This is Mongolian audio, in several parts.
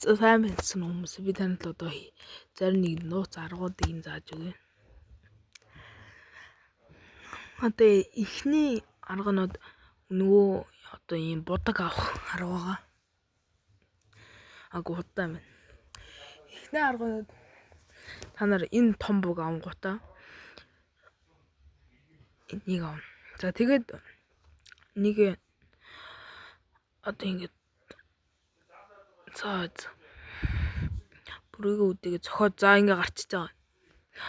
За, сайн байсан хүмүүс, би танд л одоо зарим нэг нууц аргуудыг нь зааж өгье. Одоо эхний арганууд нөгөө одоо ийм будаг авах арга байгаа. Аагүй худаа юм байна. Эхний арганууд та нар энэ том буг авангуудаа энийг авна. За, тэгээд нэг одоо ингээд за бүрийгээ үдээгээ цохоод за ингээ гарчиж байгаа.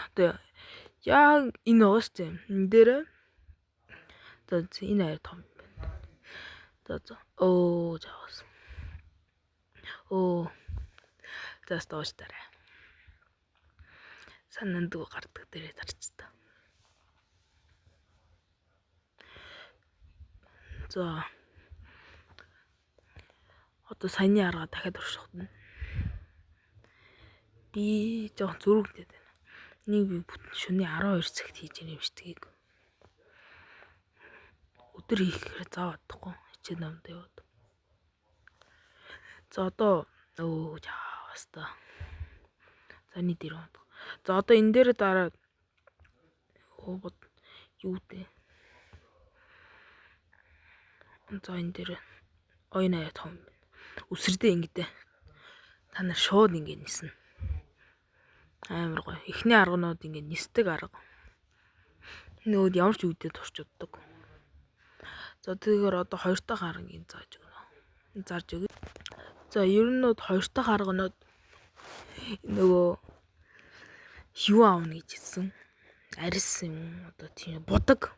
Одоо яг энэ байгаа шүү дээ. Энэ дээр за энэ аяр том юм байна. За за оо жаас. Оо за доош дараа. Санаандгүй гардаг дээрээ тарч та. За одоо саяны арга дахиад туршихтана. Би жоохон зөрүүгдээд байна. Нэг би бүтэн шөнийн 12 цагт хийж ийн юм шдгийг. Өдөр хийхээр зав адахгүй. Хичээл номд яваад. За одоо өө жаас та. За нэг дээр ундаг. За одоо энэ дээр дараа оо бод юу дээ. За энэ дээр оюун аяа том байна. Үсэрдээ ингэдэ. Та нар шууд ингэ ниснэ. Амар гоё. Эхний арганууд ингэ нисдэг арга. Нөгөөд ямар ч үедээ турч уддаг. За тэгэхээр одоо хоёр дахь арганыг зааж өгнө. Зарж өгье. За ер нь бол хоёр дахь арганууд нөгөө юу аавна гэж хэлсэн. Арис юм одоо тийм будаг.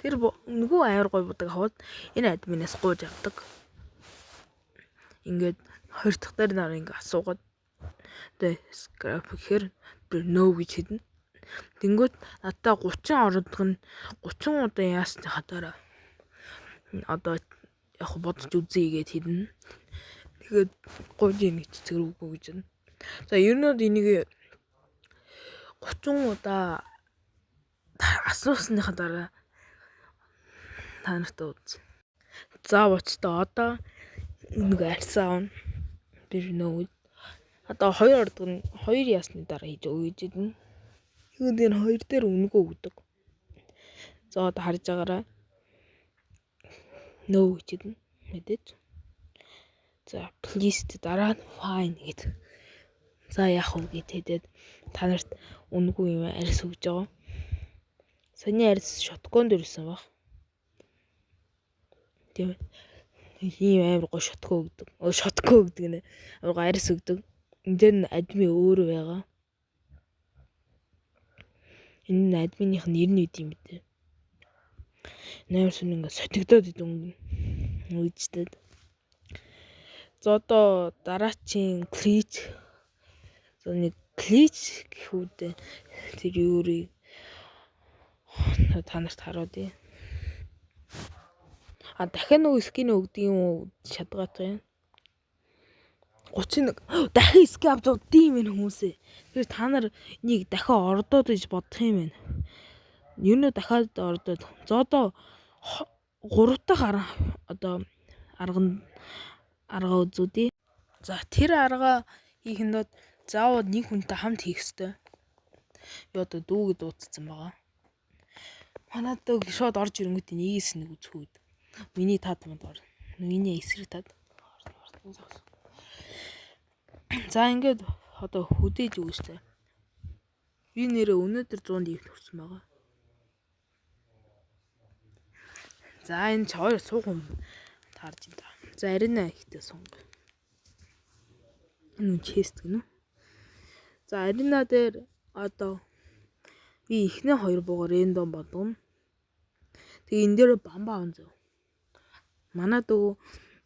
Тэр нөгөө амар гоё будаг аваад энэ админаас гууж авдаг. Ингээд хоёр дахь дээр нараа ингээ асуугаад тэгээ scrap гэхээр би no гэж хэлнэ. Тэнгүүт надаа 30 ордог нь 30 удаа яасны хадаараа одоо яг бодож үзье гэж хэлнэ. Тэгээд гуйж ийн гэж зэрэггүй гэж байна. За ер нь бол энийг 30 удаа асуусныхаа дараа та нартай үз. За уцтай одоо нэг арьсаа авна. Би нөө одоо хоёр ордог нь хоёр ясны дараа хийж өгье гэж байна. Тэгээд энэ хоёр дээр үнэгүй өгдөг. За одоо харж байгаарай. Нөө гэж байна. Мэдээж. За please дараа нь fine гэд. За яах вэ гэд хэдээд та нарт үнэгүй юм арьс өгж байгаа. Саяны арьс shotgun дээр ирсэн баг. Тийм ээ. Ийм амар гоё shotgun өгдөг. Өө shotgun өгдөг нэ. Амар гоё арьс өгдөг. Энэ дээр нь админ өөрөө байгаа. Энэ нь админых нэр нь үт юм бэ. Амар сүн ингээ сотигдоод идэв өнгө. Үйжтэй. За одоо дараачийн glitch. За нэг glitch гэх үү тэр юурыг та нарт харуулъя. А дахиад нөгөө skin өгдөг юм уу шатгаатай юм. 31 дахин skin авч удсан юм байна хүмүүсээ. Тэгэхээр та нар энийг дахиад ордоод гэж бодох юм байна. Ер нь дахиад ордоод. За одоо 3 дахь арга одоо арга үзүүдье. За тэр арга хийхэндээ заавал нэг хүнтэй хамт хийх ёстой. Би одоо дүүгээ дуудсан байгаа. Манай дүү шууд орж ирэнгүүт нэгээс нэг үзэх үед. Миний тад манд ор. Миний эсрэг тад. За ингээд одоо хөдөөж өгнө штэ. Би нэрээ өнөөдөр 100 див төрсөн байгаа. За энэ ч хоёр суух юм таарж ин та. За арина ихтэй сунг. Энэ үн чест гэнэ үү? За арина дээр одоо би эхний хоёр буугаар рендом бодгоно. Тэгээ энэ дээр бамба аван зөө. Манай дүү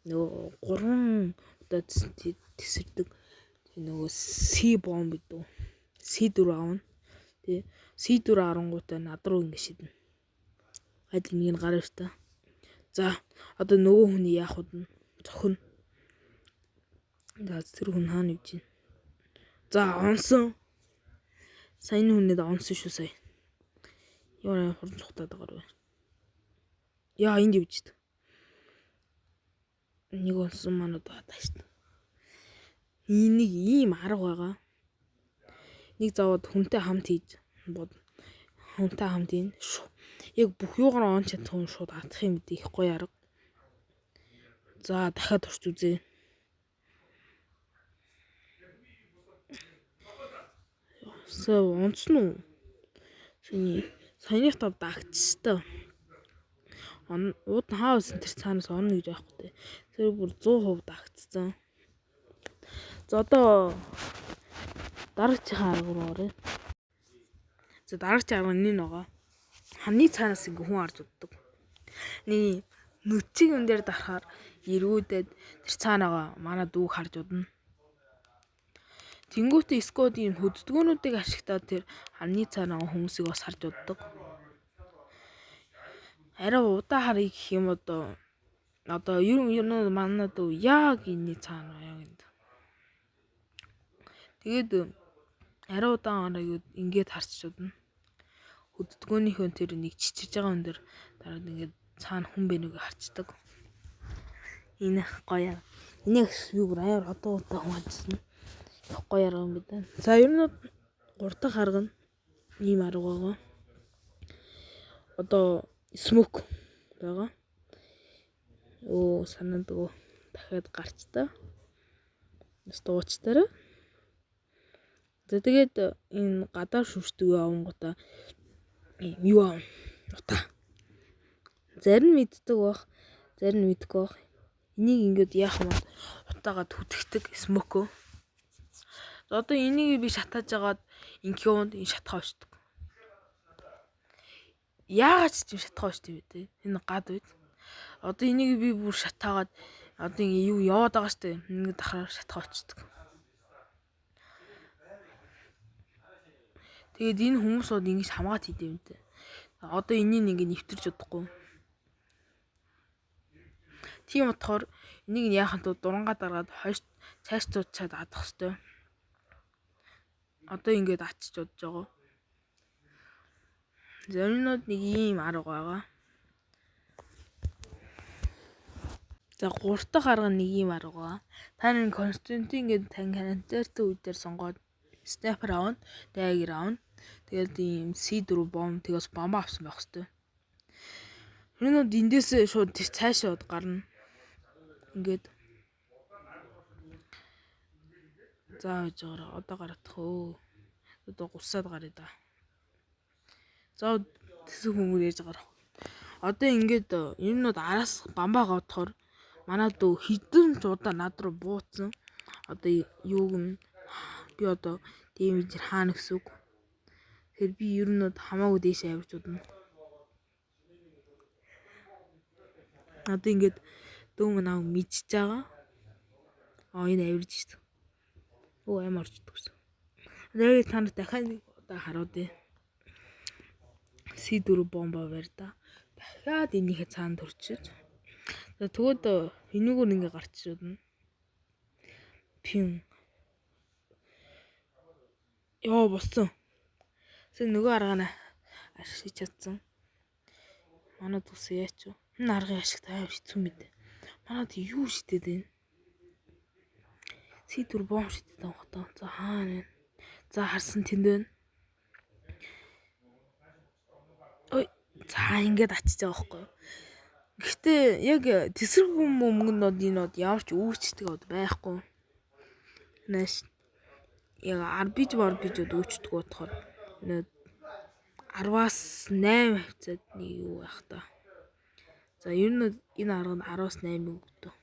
нөгөө 3 удаа тесэрдэг нөгөө C бомб гэдэг. C4 авна. Тэ C4 арангуудаа над руу ингэ шидэнэ. Аль нэг нь гараа штэ. За одоо нөгөө хүний яах вэ? Цохино. За тэр хүн хаана явж байна? За онсон. Сайн хүнээд онсон шүү сая. Ямар хурдан цухтаад байгаа вэ? Яа энд явж байна. Нэг онсон манай даа тааштай. Нэг ийм арга байгаа. Нэг зовоод хүнтэй хамт хийж бод. Хүнтэй хамт ийн. Яг бүх юугаар он чадах юм шууд атах юм гэдэг их гоё арга. За дахиад турч үзье. Сэ онцсон уу? Саяны саяных тав дагчтай. Ууд хаа байсан тэр цаанаас орно гэж байхгүй те. Тэр бүр 100% дагцсан. За одоо дараагийнхаа арга руу оръё. За дараагийн арга нь энэ байгаа. Ханы цаанаас ингээ хүн харж уддаг. Нэг нүцэг юм дээр дарахаар эргүүдээд тэр цаанаага манай дүүг харж удна. Тэнгүүтээ скод ийм хөдөлгөөнүүдийг ашигтаад тэр ханы цаанаага хүмүүсийг бас харж уддаг. Арай удаан харъя гэх юм одоо ер нь манай дүү яг энэний цаана яг энд. Тэгээд арай удаан харъя ингээд харчиж удна. Хөдөлгөөнийхөө тэр нэг чичирж байгаа хүн дээр дараад ингээд цаана хүн бэ нүгэ харчдаг. Энэ гоё. Энийг би бүр аяар одоо удаа хуваажсан. Их гоё арга юм байна. За ер нь 3 дахь арга нь ийм арга байгаа. Одоо smoke байгаа. Өө санаадгүй дахиад гарчтаа. Бас дуучтаарай. За тэгээд энэ гадаар шүршдэг явангуудаа юу аав? Утаа. Зарим нь мэддэг бах, зарим нь мэдэхгүй бах. Энийг ингээд яах юм бол утаагаа түтгэдэг smoke. Одоо энийг би шатааж агаад ингийн унд энэ шатгаа очдөг. Яагаад ч юм шатгаа очдөг юм бэ те? Энэ гад үед. Одоо энийг би бүр шатаагаад одоо ингээ юу яваад байгаа штэ. Ингээ дахраар шатгаа очдөг. Тэгээд энэ хүмүүс бод ингэж хамгаат хийдэв юм те. Одоо энийг ингээ нэвтэрч удахгүй. Тийм утгаар энийг нь яахын тулд дурангаа дараад хойш цааш цуучаад адах хэвээр. Одоо ингээд ачиж удаж байгаа. Зоринууд нэг ийм арга байгаа. За 3 дахь арга нэг ийм арга байгаа. Та нар Константин гэдэг тань концертын үе дээр сонгоод снайпер авна, дайгер авна. Тэгээд ийм C4 бомб тэгээс бомба авсан байх хэвээр. Тэрнүүд эндээс шууд тэр цаашаа гарна. Ингээд за гэж байгаараа одоо гарах өө. Одоо гусаад гаръя да. За тэсэг хүмүүр яаж гарах вэ? Одоо ингээд юмнууд араас бамбаа гоодохоор манай дүү хэдэн ч удаа над руу бууцсан. Одоо юуг нь би одоо дэмжир хаана гэсэн үг. Тэгэхээр би ер нь хамаагүй дээш авирч удна. Одоо ингээд дүү мань аа мэдчихэж байгаа. Аа энэ авирж шít. Өө амар орчдөг гэсэн. Тэгээд та нар дахиад нэг удаа харуулъя. C4 бомба барь да. Дахиад энийхээ цаана төрчиж. За тэгвэл энүүгээр ингээ гарч удна. Пин. Йоо болсон. Сэ нөгөө аргаа ашиглаж чадсан. Манай дүүс яач вэ? Энэ аргын ашигт амар хэцүү мэд. Манад юу шидэд байна? C4 бомб шидэд байгаа хата. За хаана вэ? За харсан тэнд байна. Ой, за ингээд ачиж байгаа байхгүй юу? Гэхдээ яг тэсрэг хүмүүнгнүүд энэ бод ямар ч үүчдэг бод байхгүй. Нааш яг RPG RPG-д үүчдэг бодохоор энэ 10-аас 8 хавцаад нэг юу байх та. За ер нь энэ арга нь 10-аас 8 өгдөг.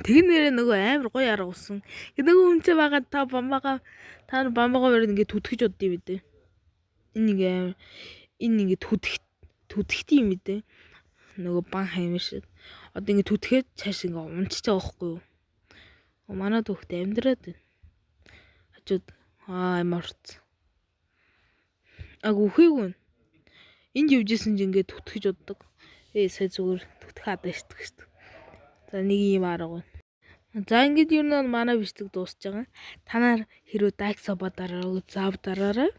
Тэр нэрээ нөгөө амар гоё арга усан. Нөгөө хүн чинь байгаа та бамбагаа та нар бамбагаа бариад ингээд түтгэж удаа юм дээ. Энэ ингээ амар энэ ингээ түтгэх юм дээ. Нөгөө бан хаймар шиг. Одоо ингээ түтгэхэд цааш ингээ унчиж байгаа байхгүй юу? Манай дүүхт амьдраад байна. Хажууд аа амар орц. Аг үхээгүй. Энд явжсэн чинь ингээ түтгэж уддаг. Сая зүгээр түтгэх хадаа шидэх шүү. За нэг юм арга байна. За ингээд ер нь манай бичлэг дуусч байгаа. Та нар хэрвээ лайк sub дараарай, зав дараарай.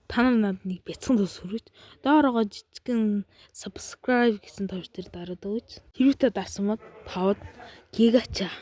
Та нар надад нэг бяцхан тус хүрэж доорогоо жижигхэн subscribe гэсэн товч дээр дараад өгөөч. Хэрвээ та дарсан бол тавд гигача.